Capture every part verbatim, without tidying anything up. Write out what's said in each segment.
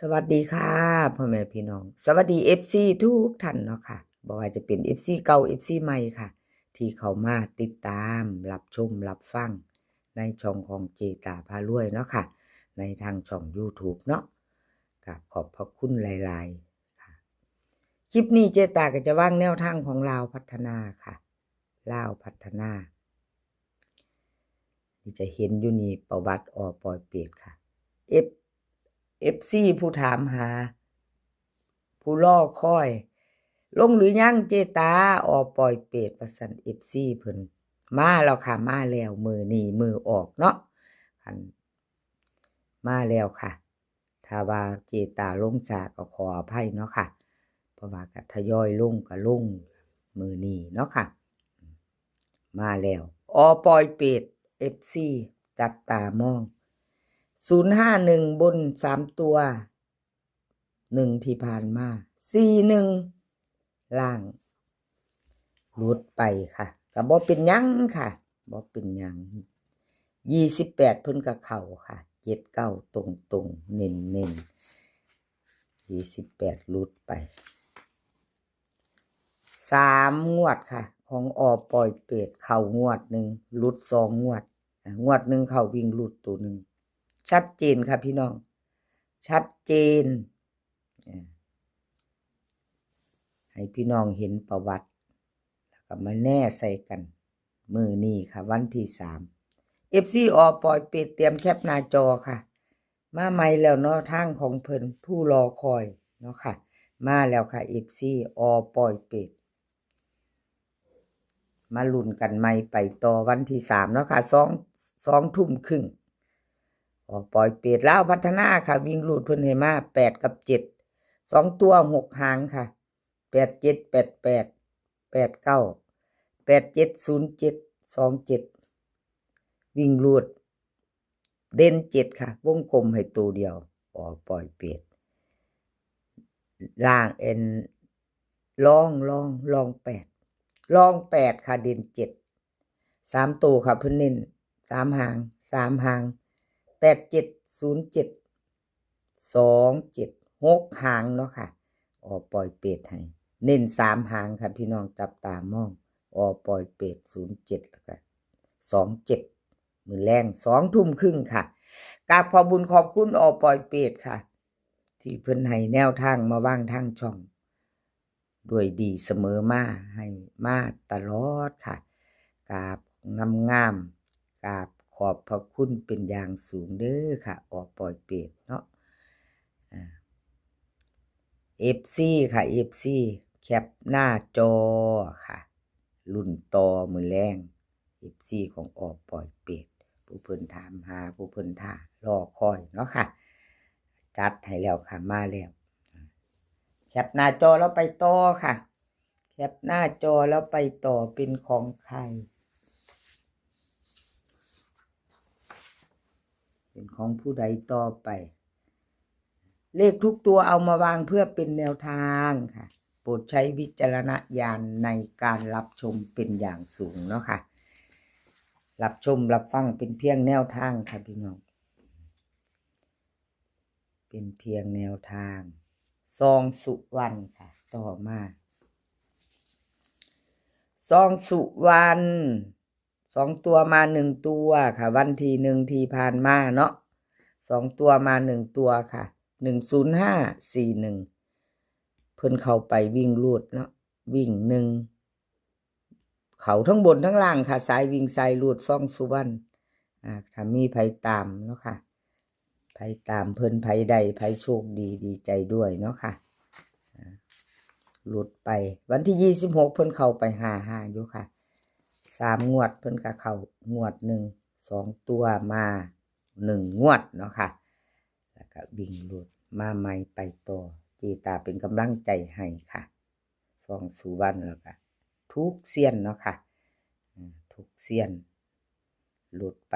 สวัสดีค่ะพ่อแม่พี่น้อง สวัสดีเอฟซีทุกท่านเนาะค่ะ บ่ว่าจะเป็นเอฟซีเก่า เอฟซีใหม่ค่ะ ที่เข้ามาติดตามรับชมรับฟังในช่องของเจตาพารวยเนาะค่ะ ในทางช่อง YouTube เนาะ กราบขอบพระคุณหลายๆค่ะ คลิปนี้เจตาก็จะวางแนวทางของลาวพัฒนาค่ะ ลาวพัฒนา นี่จะเห็นอยู่นี่ประวัติอ.ปอยเปตค่ะ เอฟ เอฟซีผู้ถามหา ผู้รอคอย ลงหรือยังเจตา อ.ปอยเปต ว่าซั่น เอฟซีเพิ่น มาแล้วค่ะ มาแล้ว มื้อนี้มื้อออกเนาะ คัน มาแล้วค่ะ ถ้าว่าเจตาลงช้าก็ขออภัยเนาะค่ะ เพราะว่าก็ทยอยลงก็ลงมื้อนี้เนาะค่ะ มาแล้ว อ.ปอยเปต เอฟซี จับตามอง ศูนย์ห้าหนึ่ง บนสามตัว หนึ่งที่ผ่านมา สี่หนึ่ง ล่าง หลุดไปค่ะ ก็บ่เป็นหยังค่ะ บ่เป็นหยัง ยี่สิบแปด เพิ่นก็เข้าค่ะ เจ็ดเก้า ตรงๆ เน้นๆ ยี่สิบแปด หลุดไป สามงวดค่ะ ของ อ.ปอยเปต เข้างวดหนึ่ง หลุดสองงวด อ่ะ งวดหนึ่งเข้าวิ่งหลุดตัวหนึ่ง ชัดเจนค่ะพี่น้อง ชัดเจน อ่ะ ให้พี่น้องเห็นประวัติ แล้วก็มาแน่ใส่กัน มื้อนี้ค่ะ วันที่สาม เอฟซี อ.ปอยเปต เตรียมแคปหน้าจอค่ะ มาใหม่แล้วเนาะ ทางของเพิ่น ผู้รอคอยเนาะค่ะ มาแล้วค่ะ เอฟซี อ.ปอยเปต มาลุ้นกันใหม่ไปต่อวันที่สามเนาะค่ะ สอง สองทุ่มครึ่ง อ.ปอยเปต ลาวพัฒนาค่ะ วิ่งหลุดเพิ่นให้มา แปดกับเจ็ด สองตัวหกหางค่ะ แปดเจ็ด แปดแปด แปดเก้า แปดเจ็ด ศูนย์เจ็ด สองเจ็ด วิ่งหลุด เด่นเจ็ดค่ะ วงกลมให้ตัวเดียว อ.ปอยเปต ล่างเอ็น รอง รอง รองแปด รองแปดค่ะ เด่นเจ็ด สามตัวค่ะ เพิ่นเน้นสามหาง สามหาง แปดเจ็ด ศูนย์เจ็ด สองเจ็ด หกหางเนาะค่ะ อ.ปอยเปตให้ เน้นสามหางค่ะ พี่น้องจับตามอง อ.ปอยเปต ศูนย์เจ็ด แล้วก็ สองเจ็ด มื้อแลง สองทุ่มครึ่งค่ะ กราบขอบบุญขอบคุณ อ.ปอยเปต ค่ะ ที่เพิ่นให้แนวทางมาวางทางช่อง ด้วยดีเสมอมา ให้มาตลอดค่ะ กราบงามๆ กราบขอบพระคุณเป็นอย่างสูงเด้อค่ะ อ.ปอยเปต เนาะ อ่า เอฟซี ค่ะ เอฟซี แคปหน้าจอค่ะ ลุ้นต่อมื้อแลง เอฟซี ของ อ.ปอยเปต ผู้เพิ่นถามหา ผู้เพิ่นท่ารอคอยเนาะค่ะ จัดให้แล้วค่ะ มาแล้ว แคปหน้าจอแล้วไปต่อค่ะ แคปหน้าจอแล้วไปต่อ เป็นของใคร เป็นของผู้ใดต่อไป เลขทุกตัวเอามาวางเพื่อเป็นแนวทางค่ะ โปรดใช้วิจารณญาณในการรับชมเป็นอย่างสูงเนาะค่ะ รับชมรับฟังเป็นเพียงแนวทางค่ะพี่น้อง เป็นเพียงแนวทาง ซองสุวรรณค่ะ ต่อมา ซองสุวรรณ สองตัวมาหนึ่งตัวค่ะ วันที่หนึ่งที่ผ่านมาเนาะ สองตัวมาหนึ่งตัวค่ะ หนึ่งศูนย์ห้า สี่หนึ่ง เพิ่นเข้าไปวิ่งรูดเนาะ วิ่งหนึ่ง เข้าทั้งบนทั้งล่างค่ะ สายวิ่งสายรูด ซองสุวรรณ อ่า ถ้ามีไผตามเนาะค่ะ ไผตามเพิ่น ไผได้ ไผโชคดี ดีใจด้วยเนาะค่ะ อ่า หลุดไป วันที่ยี่สิบหก เพิ่นเข้าไปห้าห้าอยู่ค่ะ สามงวดเพิ่นก็เข้างวดหนึ่ง สองตัวมาหนึ่งงวดเนาะค่ะ แล้วก็วิ่งหลุดมาใหม่ไปต่อ เจตาเป็นกำลังใจให้ค่ะ ซองสุวรรณ แล้วก็ทุกเซียนเนาะค่ะ อืม ทุกเซียน หลุดไป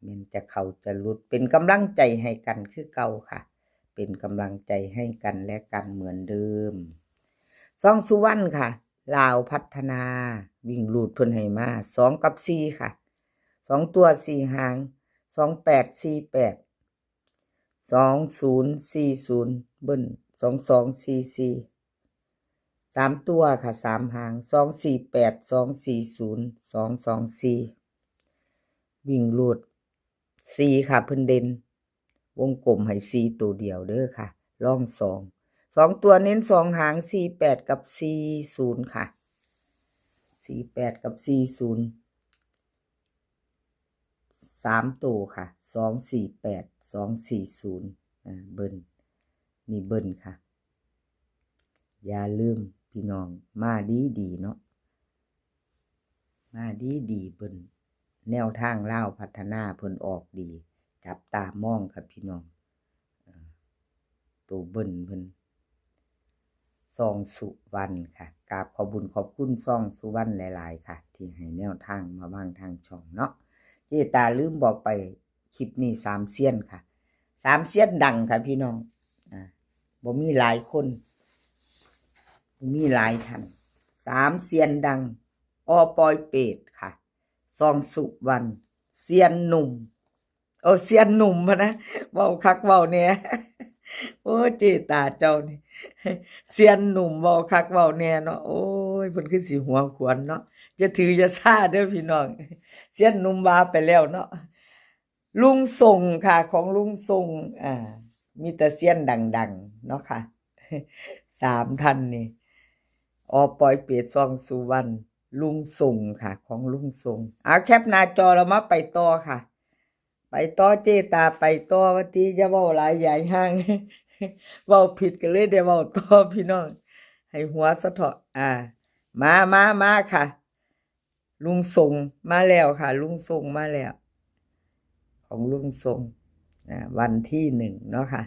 แม่นจะเข้าจะหลุด เป็นกำลังใจให้กันคือเก่าค่ะ เป็นกำลังใจให้กันและกันเหมือนเดิม ซองสุวรรณค่ะ ลาวพัฒนา วิ่งรูดเพิ่นให้มา สองกับสี่ค่ะ สองตัวสี่หาง สองแปด สี่แปด สองศูนย์สี่ศูนย์ เบิ้ล สองสองสี่สี่ สามตัวค่ะ สามหาง สองสี่แปด สองสี่ศูนย์ สองสองสี่ วิ่งรูดสี่ค่ะ เพิ่นเด่น วงกลมให้สี่ตัวเดียวเด้อค่ะ รองสอง สองตัวเน้นสองหาง สี่แปด กับ สี่ศูนย์ ค่ะ สี่แปด กับ สี่ศูนย์ สามตัวค่ะ สองสี่แปด สองสี่ศูนย์ อ่า เบิ้ล นี่เบิ้ลค่ะ อย่าลืมพี่น้อง มาดีดีๆเนาะ มาดีดีๆ เบิ้ล แนวทางลาวพัฒนาเพิ่นออกดี จับตามองค่ะพี่น้อง อ่า ตัวเบิ้ลเพิ่น ซองสุวรรณค่ะ กราบขอบบุญขอบคุณซองสุวรรณหลายๆค่ะ ที่ให้แนวทางมาวางทางช่องเนาะ เจตาลืมบอกไป คลิปนี้สามเซียนค่ะ สามเซียนดังค่ะพี่น้อง อ่า บ่มีหลายคน บ่มีหลายท่าน สามเซียนดัง อ.ปอยเปตค่ะ ซองสุวรรณ เซียนหนุ่ม โอ้ เซียนหนุ่มหั้นนะ เว้าคักเว้าแน่ โอ้ เจตาเจ้านี่ เซียนหนุ่มเว้าคักเว้าแน่เนาะ โอ้ย เพิ่นคือสิหัวขวนเนาะ อย่าถืออย่าซาเด้อพี่น้อง เซียนหนุ่มว่าไปแล้วเนาะ ลุงส่งค่ะ ของลุงส่ง อ่า มีแต่เซียนดังๆเนาะค่ะ สามท่านนี่ อ.ปอยเปต ซองสุวรรณ ลุงส่งค่ะ ของลุงส่ง เอาแคปหน้าจอแล้วมาไปต่อค่ะ ไปต่อเจตา ไปต่อ ว่าติ อย่าเว้าหลายยายห่าง เว้าผิดก็เลยได้เว้าต่อพี่น้อง ให้หัวสะเทาะ อ่า มา มา มาค่ะ ลุงส่งมาแล้วค่ะ ลุงส่งมาแล้ว ของลุงส่ง อ่า วันที่หนึ่งเนาะค่ะ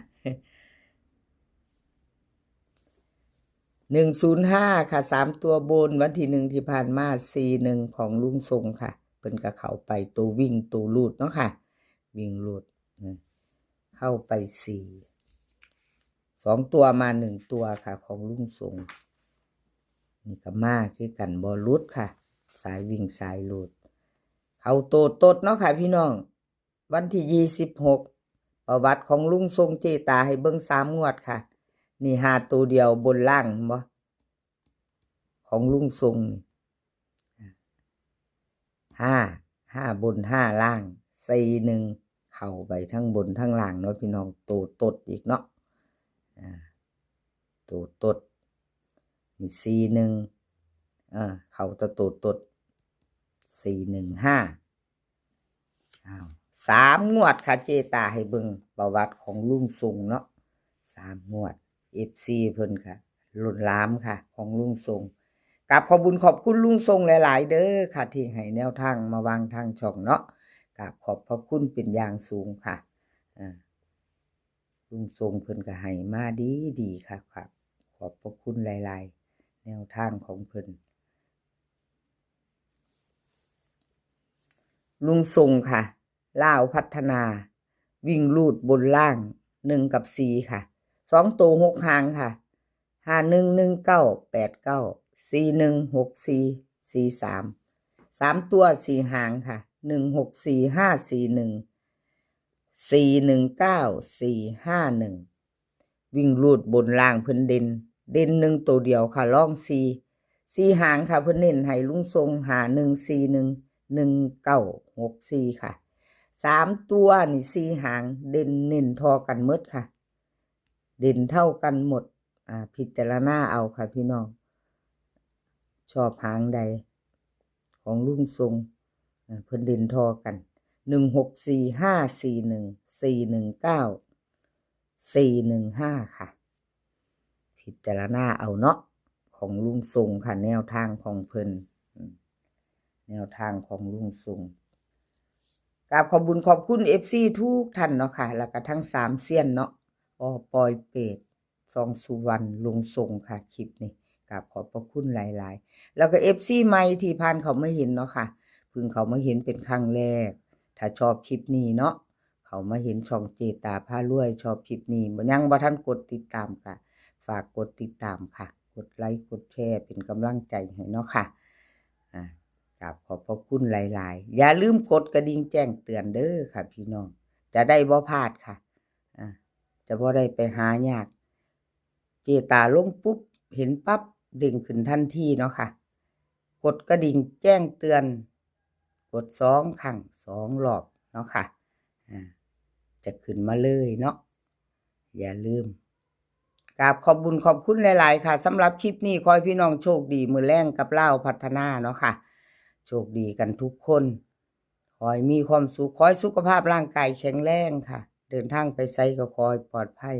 หนึ่งศูนย์ห้าค่ะ สามตัวบน วันที่หนึ่งที่ผ่านมา สี่หนึ่ง ของลุงส่งค่ะ เพิ่นก็เข้าไปตัววิ่งตัวรูดเนาะค่ะ วิ่งรูด อืม เข้าไปสี่ สองตัวมาหนึ่งตัวค่ะ ของลุงส่ง นี่ก็มาคือกัน บ่หลุดค่ะ สายวิ่งสายรูด เข้าโตตดเนาะค่ะพี่น้อง วันที่ยี่สิบหก ประวัติของลุงส่งเจตาให้เบิ่งสามงวดค่ะ นี่ห้าตัวเดียวบนล่าง เห็นบ่ ของลุงส่งนี่ ห้า ห้าบนห้าล่าง สี่หนึ่ง เข้าไปทั้งบนทั้งล่างเนาะพี่น้อง โตตดอีกเนาะ อ่า โตตด นี่ สี่หนึ่ง อ่า เข้าแต่โตตด สี่หนึ่งห้า อ้าว สามงวดค่ะ เจตาให้เบิ่งประวัติของลุงส่งเนาะ สามงวด เอฟซี เพิ่นค่ะ ล้นหลามค่ะ ของลุงส่ง กราบขอบบุญขอบคุณลุงส่งหลายๆเด้อค่ะ ที่ให้แนวทางมาวางทางช่องเนาะ กราบขอบพระคุณเป็นอย่างสูงค่ะ อ่า ลุงส่งเพิ่นก็ให้มาดีดีค่ะ ครับ ขอบพระคุณหลายๆ แนวทางของเพิ่น ลุงส่งค่ะ ลาวพัฒนา วิ่งรูดบนล่าง หนึ่งกับสี่ค่ะ สองตัวหกหางค่ะ ห้าหนึ่ง หนึ่งเก้า แปดเก้า สี่หนึ่ง หกสี่ สี่สาม สามตัวสี่หางค่ะ หนึ่งหกสี่ ห้าสี่หนึ่ง สี่หนึ่งเก้า สี่ห้าหนึ่ง วิ่งรูดบนล่างเพิ่นเด่น เด่นหนึ่งตัวเดียวค่ะ รองสี่ สี่หางค่ะ เพิ่นเน้นให้ลุงส่ง ห้าหนึ่ง สี่หนึ่ง หนึ่งเก้า หกสี่ค่ะ สามตัวนี่สี่หาง เด่นเน้นท่อกันหมดค่ะ เด่นเท่ากันหมด อ่า พิจารณาเอาค่ะพี่น้อง ชอบหางใด ของลุงส่ง อ่า เพิ่นเด่นท่อกัน หนึ่งหกสี่ ห้าสี่หนึ่ง สี่หนึ่งเก้า สี่หนึ่งห้าค่ะ พิจารณาเอาเนาะ ของลุงส่งค่ะ แนวทางของเพิ่น อืม แนวทางของลุงส่ง กราบขอบบุญขอบคุณ เอฟซี ทุกท่านเนาะค่ะ แล้วก็ทั้งสามเซียนเนาะ อ.ปอยเปต ซองสุวรรณ ลุงส่งค่ะ คลิปนี้ กราบขอบพระคุณหลายๆ แล้วก็ เอฟซี ใหม่ที่ผ่านเข้ามาเห็นเนาะค่ะ เพิ่งเข้ามาเห็นเป็นครั้งแรก ถ้าชอบคลิปนี้เนาะ เข้ามาเห็นช่องเจตาพารวย ชอบคลิปนี้ บ่ ยังบ่ทันกดติดตามก็ฝากกดติดตามค่ะ กดไลค์กดแชร์เป็นกำลังใจให้เนาะค่ะ อ่า กราบขอบพระคุณหลายๆ อย่าลืมกดกระดิ่งแจ้งเตือนเด้อค่ะพี่น้อง จะได้บ่พลาดค่ะ อ่า จะบ่ได้ไปหายาก เจตาลงปุ๊บ เห็นปั๊บ เด้งขึ้นทันทีเนาะค่ะ กดกระดิ่งแจ้งเตือน กดสองครั้ง สองรอบเนาะค่ะ อ่า จะขึ้นมาเลยเนาะ อย่าลืม กราบขอบบุญขอบคุณหลายๆ ค่ะ สำหรับคลิปนี้ ขอให้พี่น้องโชคดีมื้อแลงกับลาวพัฒนาเนาะค่ะ โชคดีกันทุกคน ขอให้มีความสุข ขอให้สุขภาพร่างกายแข็งแรงค่ะ เดินทางไปไสก็ขอให้ปลอดภัย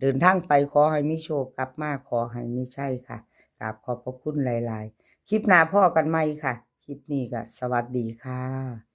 เดินทางไปขอให้มีโชค กลับมาขอให้มีชัยค่ะ กราบขอบพระคุณหลายๆ คลิปหน้าพ้อกันใหม่ค่ะ คลิปนี้ก็สวัสดีค่ะ